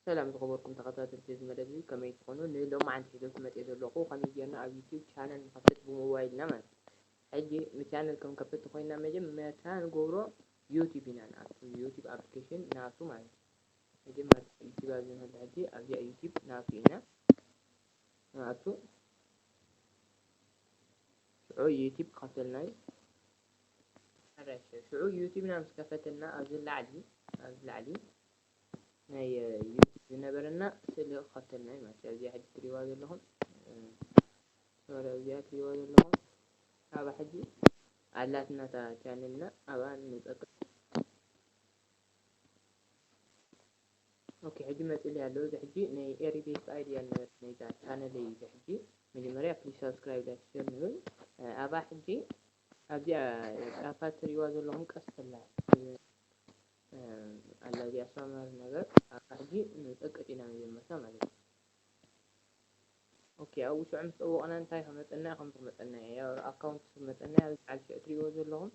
ሰላም ዝኸበርኩም ተኸታተልቲ እዚ መደብ እዚ፣ ከመይ ትኾኑ? ንሎማዓንቲ ሒዘልኩም መፅየ ዘለኹ ከመይ ጌርና ኣብ ዩቲዩብ ቻነል ንኸፍት ብሞባይልና ማለት እዩ። ሕጂ ንቻነል ከም ከፍት ኮይና መጀመርታ ንገብሮ ዩቲዩብ ኢና ንኣቱ፣ ዩቲዩብ ኣፕሊኬሽን ንኣቱ ማለት እዩ። መጀመርታ ዩቲዩብ ኣብዚ ንህሉ ሕጂ ኣብዚኣ ዩቲዩብ ንኣቱ ኢና ንኣቱ። ሽዑ ዩቲዩብ ክኸፍተልና እዩ። ሕራይ ሽዑ ዩቲዩብና ምስ ከፈተልና ኣብዚ ላዕሊ፣ ኣብዚ ላዕሊ ናይ ዩቲዩብ ዝነበረና ስእሊ ክኸፍተልና እዩ ማለት እዩ። ኣብዚኣ ሕጂ ትሪእዋ ዘለኹም፣ ሶሪ፣ ኣብዚኣ ትሪእዋ ዘለኹም፣ ኣብኣ ሕጂ ኣላትና እታ ቻነልና፣ ኣብኣ ንጠቅም። ኦኬ፣ ሕጂ መፂእለይ ኣሎ። እዚ ሕጂ ናይ ኤሪ ቤስት ኣይድያ ነበረ ናይዛ ቻነለይ። እዚ ሕጂ መጀመርያ ፕሊዝ ሳብስክራይብ፣ ላይክ፣ ሸር ንብል። ኣብኣ ሕጂ ኣብዚኣ ጫፋ ትሪእዋ ዘለኹም ቀስት ኣላ፣ ኣላ እዚኣ ሰመር ነገር፣ ኣብኣ ሕጂ ንጠቅጥ ኢና መጀመርታ ማለት እዩ። ኦኬ፣ ኣብኡ ሽዑ ምስ ጠወቕና እንታይ ከመፀና እዩ? ከምዚ ክመፀና እዩ። ያው ኣካውንት ክመፀና እዩ። ኣብዚ ዓል ሽዑ ትሪእዎ ዘለኹም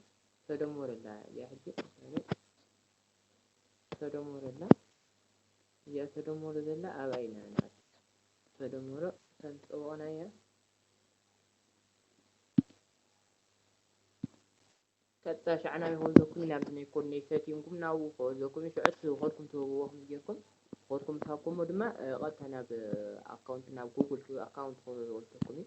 ተደመረ ኣላ። እዚኣ ሕጂ ተደመረ ኣላ። እዚኣ ተደመረ ዘላ ኣብኣ ኢና ንኣቱ። ተደመረ ከም ዝጠወቕናያ ቀጥታ ሻዕ ናበይ ክወስደኩም እዩ? ናብዚ ናይ ኮድ ናይ ሰቲንግኩም ናብኡ ክወስደኩም እዩ። ሽዑ እቲ ኮድኩም ትህብዎ ከመይ ጌርኩም፣ ኮድኩም ትሃብኩሞ ድማ፣ እ፣ ቀጥታ ናብ፣ እ፣ ኣካውንት፣ ናብ ጉግል ኣካውንት ክወስደኩም እዩ።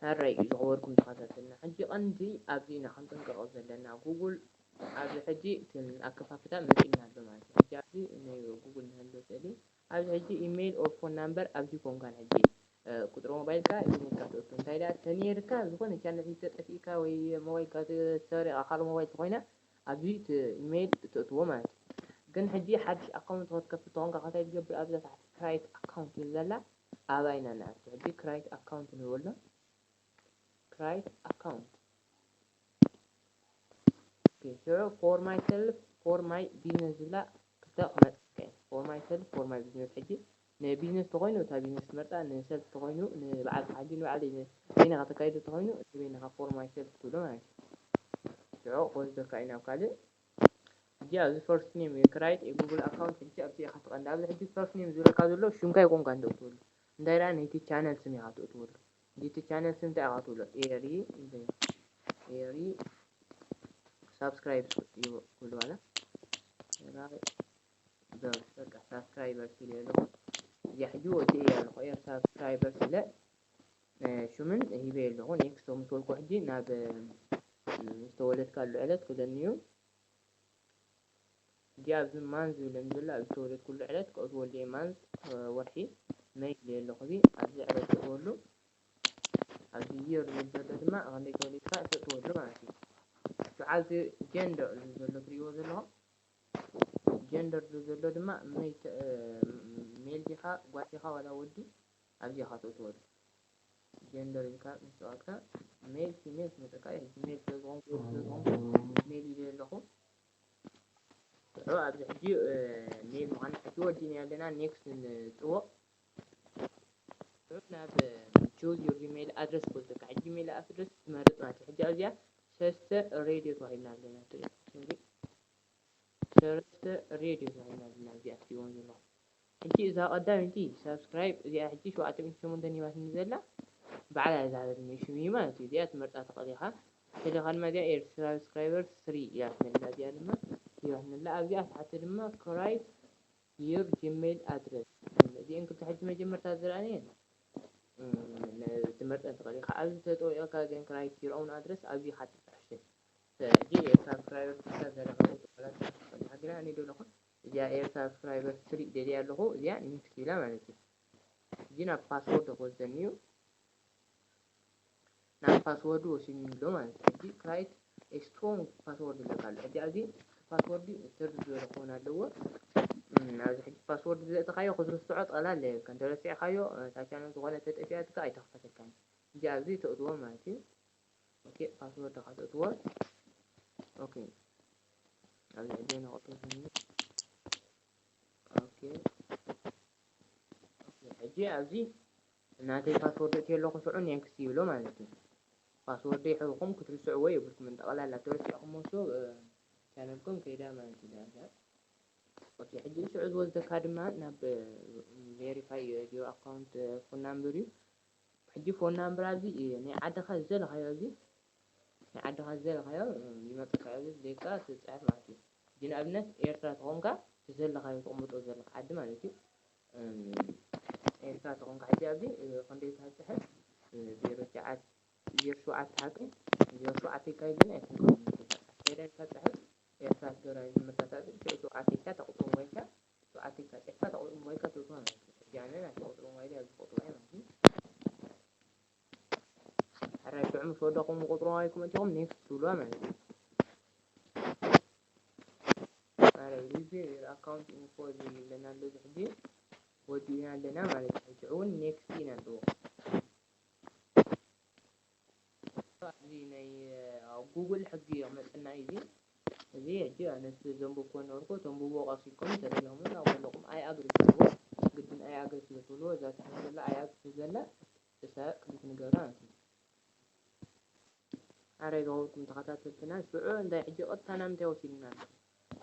ሕራይ እዩ ዝኸበርኩም ተኸታተልና። ሕጂ ቀንዲ ኣብዚ ኢና ክንጥንቀቕ ዘለና። ጉግል ኣብዚ ሕጂ እቲ ኣከፋፍታ መፂእና ኣሎ ማለት እዩ። ሕጂ ኣብዚ ናይ ጉግል ንህሉ ስእሊ ኣብዚ ሕጂ ኢሜይል ኦር ፎን ናምበር ኣብዚ ኮንካን ሕጂ፣ እ፣ ቁፅሪ ሞባይልካ ኢሜይልካ ትእቱ። እንታይ ደኣ ተነይርካ ዝኾነ ቻነል ተጠፊእካ ወይ ሞባይልካ ተሰሪቓ ካልእ ሞባይል ተኾይና ኣብዚ እቲ ኢሜይል ተእትዎ ማለት እዩ። ግን ሕጂ ሓድሽ ኣካውንት ክትከፍት ተኾንካ እንታይ ትገብር? ኣብዛ ታሕቲ ክራይት ኣካውንት ትብል ዘላ ኣብኣ ኢና ንኣቱ። ሕጂ ክራይት ኣካውንት ንበሎ። ክራይት ኣካውንት። ኦኬ፣ ሽዑ ፎር ማይ ሰልፍ፣ ፎር ማይ ቢዝነስ ዝብላ ክልተ ክመፅእ ይኽእል። ፎር ማይ ሰልፍ፣ ፎር ማይ ቢዝነስ። ሕጂ ንቢዝነስ ተኾይኑ እታ ቢዝነስ ትመርፃ፣ ንሰልፍ ተኾይኑ ንበዓልካ፣ ሕጂ ንባዕለይ ን-፣ በይንኻ ተካይዶ ተኾይኑ ንበይንኻ ፎር ማይ ሰልፍ ትብሎ ማለት እዩ። ሽዑ ክወስደካ እዩ ናብ ካልእ። ሕጂ ኣብዚ ፈርስት ኔም ክራይት ኤ ጉግል ኣካውንት፣ ሕጂ ኣብዚ ኢኻ ትቐንዲ። ኣብዚ ሕጂ ፈርስት ኔም ዝብለካ ዘሎ ሽምካ ኣይኮንካን ተእትወሉ። እንታይ ደኣ ናይቲ ቻነል ስም ኢኻ ተእትወሉ። ናይቲ ቻነል ስም እንታይ ኢኻ ትብሎ? ኤሪ፣ ኤሪ ሳብስክራይብ ይብሉ ዋላ። ኤሪ፣ በቃ ሳብስክራይበርስ ኢለ ኣለኹ። እዚኣ ሕጂ ወዲኤ እየ ኣለኹ። ኤሪ ሳብስክራይበርስ ኢለ፣ እ፣ ሽምን ሂበ ኣለኹ። ኔክስት ምስ በልኩ ሕጂ ናብ፣ እ፣ ዝተወለድካሉ ዕለት ክብለኒ እዩ። ሕጂ ኣብዚ ማንዝ ዝብለኒ ዘሎ ኣብ ዝተወለድኩሉ ዕለት ክእትወሉ እየ። ማንዝ፣ እ፣ ወርሒ መይ ኢለ ኣለኹ። እዚ ኣብዚ ዕለት ክእትወሉ፣ ኣብዚ ይር ዝብል ዘሎ ድማ ክንደይ ተወሊድካ ተእትወሉ ማለት እዩ። ሽዑ ኣብዚ ጀንደር ዝብል ዘሎ ትሪእዎ ዘለኹም፣ ጀንደር ዝብል ዘሎ ድማ መይ ተ-፣ እ፣ ሜል ዲኻ ጓል ዲኻ ዋላ ወዲ፣ ኣብዚ ኢኻ ተእትወሉ። ጀንደር ኢልካ ምስ ተዋግካ ሜል ፊሜል ክመፀካ እዩ። ሜል ስለ ዝኾንኩ፣ ወዲ ስለ ዝኾንኩ ሜል ኢለ ኣለኹ። ሽዑ ኣብዚ ሕጂ፣ እ፣ ሜል ምዃኑ ሕጂ ወዲእና ኣለና። ኔክስት ንጥወቕ። ሽዑ ናብ፣ እ፣ ቹዝ ዩር ጂሜል ኣድረስ ክወስደካ። ሕጂ ጂሜል ኣድረስ ትመርፅ ማለት እዩ። ሕጂ ኣብዚኣ ሰለስተ ሬድዮ ተዋሂብና ኣለና። ትርኢ፣ ሶሪ። ሰለስተ ሬድዮ ተዋሂብና ኣለና። እዚኣ ትሪእዎም ዘለኹም። ሕጂ እዛ ቀዳመይቲ ሳብስክራይብ እዚኣ ሕጂ ሸውዓተ ሚእቲ ሸሞንተ ሂባትኒ ዘላ ባዕላ እያ ዝሃበትኒ ሽም እዩ ማለት እዩ። እዚኣ ትመርጻ ትኽእል ኢኻ። ተሊኻ ድማ እዚኣ ኤር ሳብስክራይበር ስሪ ኢላትኒ ኣላ። እዚኣ ድማ ሂባትኒ ኣላ። ኣብዚኣ ታሕቲ ድማ ክራይት ዩር ጂሜል ኣድረስ። እዚአን ክልተ ሕጂ መጀመርታ ዝረኣየን፣ እም፣ ትመርጸን ትኽእል ኢኻ። ኣብዚ ተጠዊቕካ ግን ክራይት ዩር ኦውን ኣድረስ ኣብዚ ኢኻ ትጥሕሽ። ሕጂ ኤር ሳብስክራይበር ክልተ ዘረባ ቁጽሪ ሓግና እኔ ደለኹ። እዚኣ ኤር ሳብስክራይበር ስሪ ደልየ ኣለኹ። እዚኣ ኔክስት ኢላ ማለት እዩ። ሕጂ ናብ ፓስወርድ ክወስደኒ እዩ። ናብ ፓስወርድ ወሲድኒ ኣሎ ማለት እዩ። ሕጂ ክራይት ኤ ስትሮንግ ፓስወርድ ይብለካ ኣሎ። ሕጂ ኣብዚ ፓስወርድ ትርጉም ዝበለ ክኸውን ኣለዎ። እም፣ ኣብዚ ሕጂ ፓስወርድ ዘእተኻዮ ክትርስዖ ጠቕላላ የብልካን። እንተረሲዕካዮ፣ እታ ቻነል ዝኾነ ተጠፊኣትካ ኣይተኽፈተልካን። ሕጂ ኣብዚ ተእትዎ ማለት እዩ። ኦኬ፣ ፓስወርድ ካተእትዎ። ኦኬ። ኣብዚ ሕጂ ንቐጽል። ኦኬ። ኦኬ፣ ሕጂ ኣብዚ ናተይ ፓስወርድ እትየ ኣለኹ፣ ሽዑ ኔክስት ይብሎ ማለት እዩ። ፓስወርድ ይሕብኹም ክትርስዕዎ የብልኩምን። ጠቕላላ ተረሲዕኹም ወስዶ፣ እ፣ ቻነልኩም ከይዳ ማለት እዩ። ዳርጋ ኦኬ፣ ሕጂ ሽዑ ዝወስደካ ድማ ናብ verify your account phone number እዩ። ሕጂ phone number ኣብዚ ናይ ዓድኻ ዝደለኻዮ ኣብዚ ናይ ዓድኻ ዝደለኻዮ ይመፀካ ኣብዚ ደቂቃ ትፅሕፍ ማለት እዩ። ሕጂ ንኣብነት ኤርትራ ተኾንካ ዝደለኻዮ ተቕምጦ ዘለካ ዓዲ ማለት እዩ። ኤርትራ ተኾንካ ሕጂ ኣብዚ ክንደይ ትፅሕፍ ዜሮ ትሽዓተ ዜሮ ሸውዓተ ሓቂ ዜሮ ሸውዓተ ኢልካ ይብለና ኣይኮንካ ዜሮ ትሽዓተ ኢልካ ትፅሕፍ ኤርትራ ትገብራ ምርታታት ሽዑ ሸውዓተ ኢልካ ተቑፅሩ ወይካ ሸውዓተ ኢልካ ፅሕፍካ ተቑፅሩ ወይካ ትእትዋ ማለት እዩ። ሕጂ ኣነ ናይቲ ቁፅሩ ሞባይል ኣብዚ ቁፅሩ እየ ማለት እዩ። ሕራይ ሽዑ ምስ ወደኹም ቁፅሩ ሞባይልኩም ኣእቲኹም ኔክስት ትብልዋ ማለት እዩ። ኣረ ሪቪው ዩር ኣካውንት ኢንፎ ዝብል ኣለና ኣሎ እዚ ሕጂ ወዲእና ኣለና ማለት እዩ። ሽዑ እውን ኔክስት ኢና ኣለዎ። እዚ ናይ ጉግል ሕጊ ክመፀና እዩ እዚ። እዚ ሕጂ ኣነስ ዘንብብኮ ነበርኩ ተንብቦ ቀሲልኩም ተደለኹም ናብ ዘለኹም ኣይ ኣግሪ ትብልዎ ግድን ኣይ ኣግሪ ስለ ትብልዎ እዛ ትሕቲ ዘላ ኣይ ኣግሪ ስለ ዘላ እሳ ክሊክ ንገብራ ማለት እዩ። ኣረ ዝኸበርኩም ተኸታተልትና ሽዑ እንታይ ሕጂ ቀጥታ ናብ ምንታይ ወሲድና ኣሎ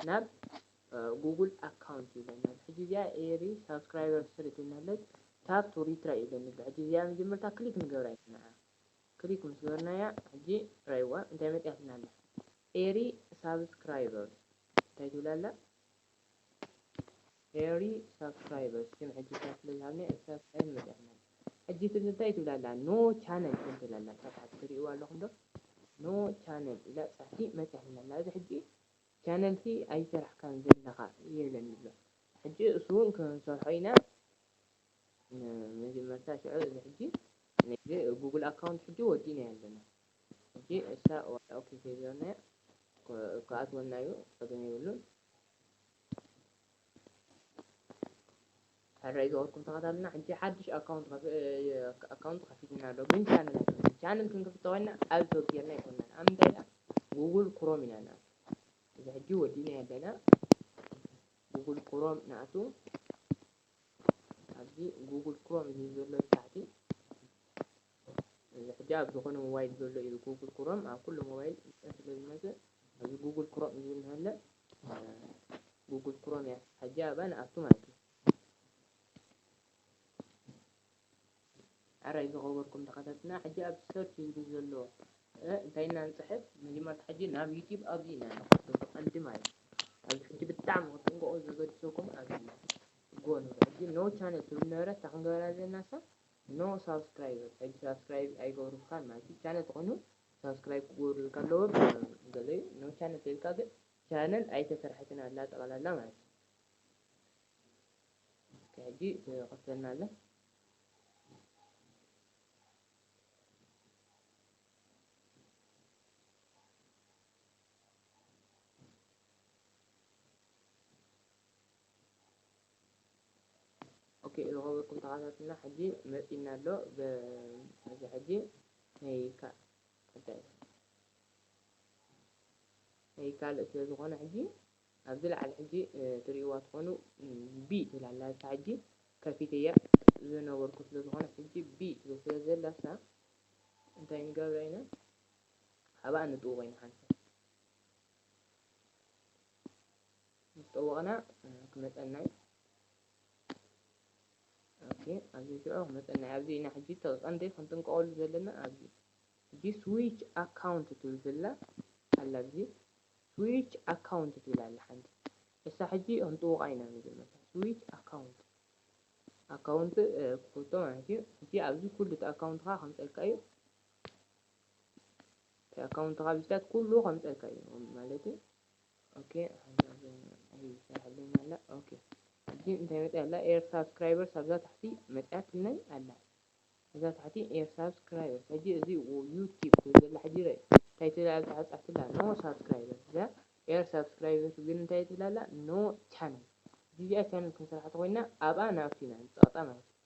ናብ ጉግል ኣካውንት ይብለና ሕጂ እዚኣ ኤሪ ሳብስክራይበር ስር ትብለና ኣለች ታፕ ቱ ሪትራይ ይብለኒ ኣሎ ሕጂ እዚኣ መጀመርታ ክሊክ ንገብራ ይትንዓ ክሊክ ምስ ገበርናያ ሕጂ ራይዋ እንታይ መፅያትና ኣላ ኤሪ ሳብስክራይበር እንታይ ትብላ ኣላ ኤሪ ሳብስክራይበር ስም ሕጂ ስለ ዝሃብና ኤሪ ሳብስክራይበር መፅያትና ሕጂ ትብል እንታይ ትብላ ኣላ ኖ ቻነል ትብል ኣላ ካብ ታሕቲ ትሪእዋ ኣለኹም ዶ ኖ ቻነል ኢላ ፃሕቲ መፅያትና ኣላ እዚ ሕጂ ቻነልሲ ኣይሰራሕካን ዘለኻ ይብለኒ ኣሎ ሕጂ እሱ እውን ክንሰርሖ ኢና መጀመርታ ሽዑ እዚ ሕጂ ነዚ ጉግል ኣካውንት ሕጂ ወዲእና ኣለና ሕጂ እሳ ዋላ ኦኬ ከይገርናያ ክኣትወና እዩ ፀገም የብሉን ሕራይ ዝኸበርኩም ተኸታተልና ሕጂ ሓድሽ ኣካውንት ኣካውንት ከፊትና ኣሎ ግን ቻነል ኣይኮነን ቻነል ክንክፍቶ ኮይና ኣብ ቶብ ጌርና ኣይኮነን ኣብ ምንታይ ኢና ጉግል ክሮም ኢና ንኣቱ እዚ ሕጂ ወዲእና ኣለና ጉግል ክሮም ንኣቱ ኣብዚ ጉግል ክሮም ዝብል ዘሎ ታሕቲ እዚ ሕጂ ኣብ ዝኾነ ሞባይል ዘሎ እዩ ጉግል ክሮም ኣብ ኩሉ ሞባይል ስለ ዝመፅእ ኣብዚ ጉግል ክሮም ዝብል ንሃለ ጉግል ክሮም እያ ሕጂ ኣብኣ ንኣቱ ማለት እዩ ኣራይ ዝኸበርኩም ተኸታትና ሕጂ ኣብ ሰርች ዝብል ዘሎ እንታይ ኢና ንፅሕፍ መጀመርታ ሕጂ ናብ ዩቲብ ኣብዚ ኢና ንኸፍቶ ቀንዲ ማለት ኣብዚ ሕጂ ብጣዕሚ ክጥንቀቑ ዘገድሰኩም ኣብዚ ኢና ጎኑ ሕጂ ኖ ቻነል ትብል ነበረት እታ ክንገበራ ዘለና ሳ ኖ ሳብስክራይበር ሕጂ ሳብስክራይብ ኣይገብሩልካን ማለት እዩ ቻነል ተኾይኑ ሳብስክራይብ ክገብሩልካ ኣለዎ ገለ ኖ ቻነል ተልካ ግን ቻነል ኣይተሰርሐትን ኣላ ጠቕላላ ማለት እዩ ሕጂ ክኸፍተልና ኣሎ ኦኬ ዝኸበርኩም ተኸታተልና ሕጂ መፂና ኣሎ እዚ ሕጂ ናይ ካልእ ስለ ዝኾነ ሕጂ ኣብዚ ላዕሊ ሕጂ ትሪእዋ ትኾኑ ቢ ትብላላ እሳ ሕጂ ከፊተያ ዝነበርኩ ስለ ዝኾነ ሕጂ ቢ ትብል ስለ ዘላ እሳ እንታይ ንገብራ ኢና ኣብኣ ንጥውቆ ኢና ሓንሳብ ምስ ጠወቕና ክመፀና እዩ ኦኬ ኣብዚ ሽዑ ክመፀና እዩ ኣብዚ ኢና ሕጂ ተቐንዲ ክንጥንቀቐሉ ዘለና ኣብዚ ሕጂ ስዊች ኣካውንት ትብል ዘላ ኣላ ኣብዚ ስዊች ኣካውንት ትብል ኣላ ሓንቲ እሳ ሕጂ ክንጥውቓ ኢና መጀመርታ ስዊች ኣካውንት ኣካውንት ክፍቶ ማለት እዩ ሕጂ ኣብዚ ኩሉ እቲ ኣካውንትኻ ከምፀልካ እዩ እቲ ኣካውንትኻ ብዝታት ኩሉ ከምፀልካ እዩ ማለት እዩ ኦኬ ሓንሳብ ኣይሰርሐለይን ኣላ ኦኬ ሕጂ እንታይ መፅያ ኣላ ኤር ሳብስክራይበርስ ኣብዛ ታሕቲ መፅያትለይ ኣላ እዛ ታሕቲ ኤር ሳብስክራይበርስ ሕጂ እዚ ዩቲብ ትብል ዘላ ሕጂ ርእ እንታይ ትብል ኣብ ታሕቲ ፃሕትላ ኖ ሳብስክራይበርስ እዛ ኤር ሳብስክራይበርስ ግን እንታይ ትብል ኣላ ኖ ቻነል እዚኣ ቻነል ክንሰርሓ ተኮይና ኣብኣ ናብቲ ኢና ንፀቕጣ ማለት እዩ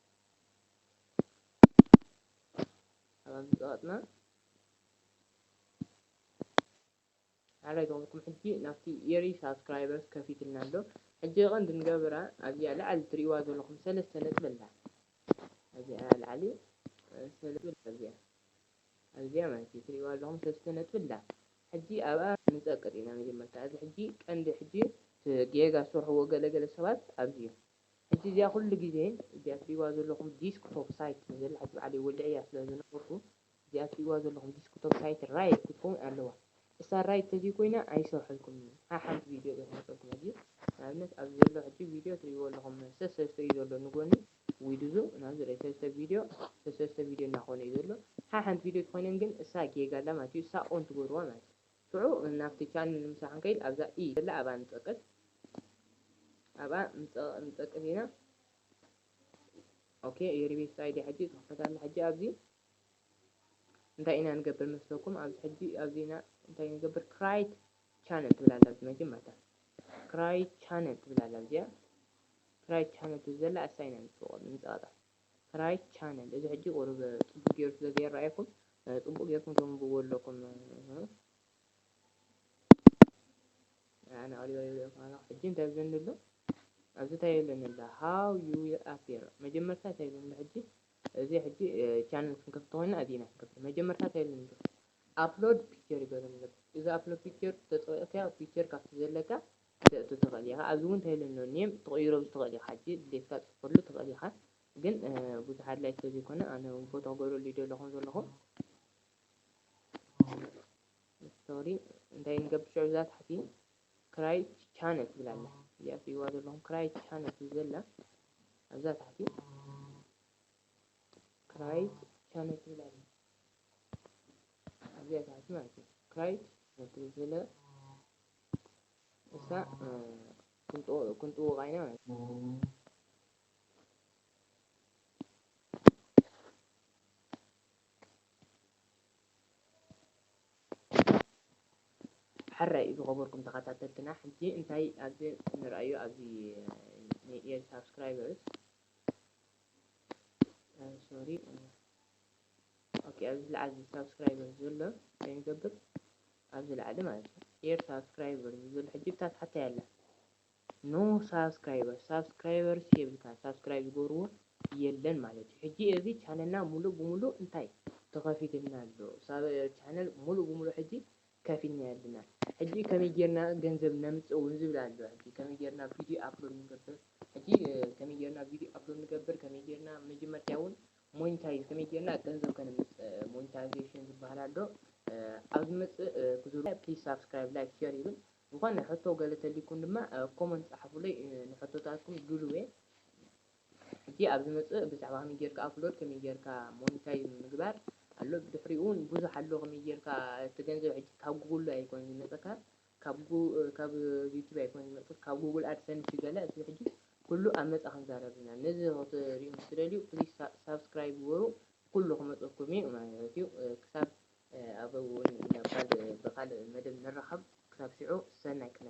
ኣብኣ ዝፀቐጥና ኣራይ ገምኩም ሕጂ ናብቲ ኤሪ ሳብስክራይበርስ ከፊትልና ኣሎ ሕጂ ቀንዲ ንገብራ ኣብዚኣ ላዕሊ ትሪእዋ ዘለኹም ሰለስተ ነጥቢ ኣላ ኣብዚኣ ላዕሊ ሰለስተ ነጥቢ ኣብዚኣ ኣብዚኣ ማለት እዩ ትሪእዋ ኣለኹም ሰለስተ ነጥቢ ኣላ ሕጂ ኣብኣ ንፀቅጥ ኢና መጀመርታ እዚ ሕጂ ቀንዲ ሕጂ ጌጋ ዝሰርሕዎ ገለገለ ሰባት ኣብዚ እዩ። ሕጂ እዚኣ ኩሉ ግዜ እዚኣ ትሪእዋ ዘለኹም ዲስክቶፕ ሳይት ትብል ዘላ፣ ሕጂ ባዕለይ ወሊዐያ ስለ ዝነበርኩ፣ እዚኣ ትሪእዋ ዘለኹም ዲስክቶፕ ሳይት ራይት ክትከውን ኣለዋ። እሳ ራይት ተዘይኮይና ኣይሰርሐልኩምን እዩ። ሓሓንቲ ቪድዮ እየ ክመፀልኩም ሕጂ። ንኣብነት ኣብዚ ዘሎ ሕጂ ቪድዮ ትሪእዎ ኣለኹም፣ ሰሰስተ እዩ ዘሎ ንጎኒ ዊድዙ ናብዚ ራይት ሰለስተ ቪድዮ፣ ሰሰስተ ቪድዮ እናኾነ እዩ ዘሎ። ሓሓንቲ ቪድዮ ትኾይነን ግን እሳ ጌጋ ኣላ ማለት እዩ። እሳ ኦን ትገብርዋ ማለት እዩ። ሽዑ ናብቲ ቻነል ንምሳሕ ክንከይድ ኣብዛ ኢ ዘላ ኣብኣ ንጠቅስ። ኣብኣ ምጠቅስ ኢና። ኦኬ፣ የሪቤት ሳይድ ሕጂ ትኽፈት ኣላ። ሕጂ ኣብዚ እንታይ ኢና ንገብር መስለኩም? ኣብዚ ሕጂ ኣብዚ ኢና እንታይ ንገብር? ክራይት ቻነል ትብል ኣላ። ኣብዚ መጀመርታ ክራይት ቻነል ትብል ኣላ። እዚኣ ክራይት ቻነል ትብል ዘላ እሳ ኢና ንጥቆ-፣ ንጸቕጣ። ክራይት ቻነል። እዚ ሕጂ ቁሩብ ጽቡቅ ገይሩ ስለ ዘይረኣየኩም፣ እ፣ ጽቡቅ ገይርኩም ተንብብዎ ኣለኩም። እ፣ ኣነ ቀሪበ ይብለኩም ኣለኹ። ሕጂ እንታይ ብለኒ ኣሎ? ኣብዚ እንታይ ይብለኒ ኣሎ? How you will appear። መጀመርታ እንታይ ይብለኒ ኣሎ ሕጂ? እዚ ሕጂ፣ እ፣ ቻነል ክንከፍት ተኾይና እዚ ኢና ክንከፍት። መጀመርታ እንታይ ይብለኒ ኣሎ? ኣፕሎድ ፒክቸር ይብለኒ ኣሎ። እዚ ኣፕሎድ ፒክቸር ተጠቂቕካዮ ፒክቸር ካብቲ ዘለካ ክተእቱ ትኽእል ኢኻ። ኣብዚ እውን እንታይ ኢሉ ኣሎ? ኔም ትቕይሮ ትኽእል ኢኻ። ሕጂ ድሌትካ ትጽሕፈሉ ትኽእል ኢኻ። ግን፣ እ፣ ብዙሕ ኣድላይ ስለ ዘይኮነ ኣነ እውን ፎቶ ክገብረሉ ይደለኹም ዘለኹ። ሶሪ፣ እንታይ ንገብር ሽዑ እዛ ታሕቲ ክራይት ቻነል ትብል ኣላ። እዚኣ ትሪእዋ ዘለኹም ክራይት ቻነል ትብል ዘላ ኣብዛ ታሕቲ ክራይት ቻነል ትብል ኣላ። ኣብዚኣ ታሕቲ ማለት እዩ። ክራይት ቻነል ትብል ዘላ እሳ፣ እ፣ ክንጥው-፣ ክንጥውቓ ኢና ማለት እዩ። ሕራይ ዝኸበርኩም ተኸታተልትና፣ ሕጂ እንታይ ኣብዚ ንርኣዮ፣ ኣብዚ ናይ ኤር ሳብስክራይበርስ፣ እ፣ ሶሪ፣ እ፣ ኦኬ፣ ኣብዚ ላዕሊ ሳብስክራይበር ዘሎ እንታይ ንገብር? ኣብዚ ላዕሊ ማለት እዩ። ኤር ሳብስክራይበር ዘሎ ሕጂ ብታ ታሕታይ ኣላ። ኖ ሳብስክራይበር፣ ሳብስክራይበርስ የብልካ፣ ሳብስክራይብ ዝገብርዎ የለን ማለት እዩ። ሕጂ እዚ ቻነልና ሙሉእ ብሙሉእ እንታይ ተኸፊትና ኣሎ? ሳብ-፣ ቻነል ሙሉእ ብሙሉእ ሕጂ ከፊልና ኣለና። ሕጂ ከመይ ጌርና ገንዘብ ነምጽእ እውን ዝብል ኣሎ። ሕጂ ከመይ ጌርና ቪድዮ ኣፕሎድ ንገብር፣ ሕጂ፣ እ፣ ከመይ ጌርና ቪድዮ ኣፕሎድ ንገብር፣ ከመይ ጌርና መጀመርታ እውን ሞኒታይዝ ከመይ ጌርና ገንዘብ ከነምጽእ፣ እ፣ ሞኒታይዜሽን ዝበሃል ኣሎ። እ፣ ኣብ ዝመጽእ፣ እ፣ ክዝሩ ፕሊዝ ሳብስክራይብ፣ ላይክ፣ ሼር ይብል። ዝኾነ ሕቶ ገለ ተሊኩም ድማ፣ እ፣ ኮመንት ጸሓፉለይ፣ እ፣ ንሕቶታትኩም ድሉው እየ። ሕጂ ኣብ ዝመጽእ ብዛዕባ ከመይ ጌርካ ኣፕሎድ፣ ከመይ ጌርካ ሞኒታይዝ ምግባር ኣሎ። ብድሕሪኡ እውን ብዙሕ ኣሎ ከመይ ጌርካ እቲ ገንዘብ ሕጂ ካብ ጉግል ኣይኮን ዝመጸካ፣ ካብ ጉ-፣ ካብ ዩቲዩብ ኣይኮን ዝመጽእ፣ ካብ ጉግል ኣድሰንስ ገለ፣ እዚ ሕጂ ኩሉ ኣብ መጻ ክንዛረብ ኢና። ነዚ ክትሪኡ ምስ ትደልዩ ፕሊዝ ሳ-፣ ሳብስክራይብ ግበሩ፣ ኩሉ ክመጸኩም እዩ ማለት እዩ። እ፣ ክሳብ፣ እ፣ ኣብ እውን ናብ ካልእ፣ ብኻልእ መደብ ንራኸብ፣ ክሳብ ሽዑ ሰናይ ቅነ።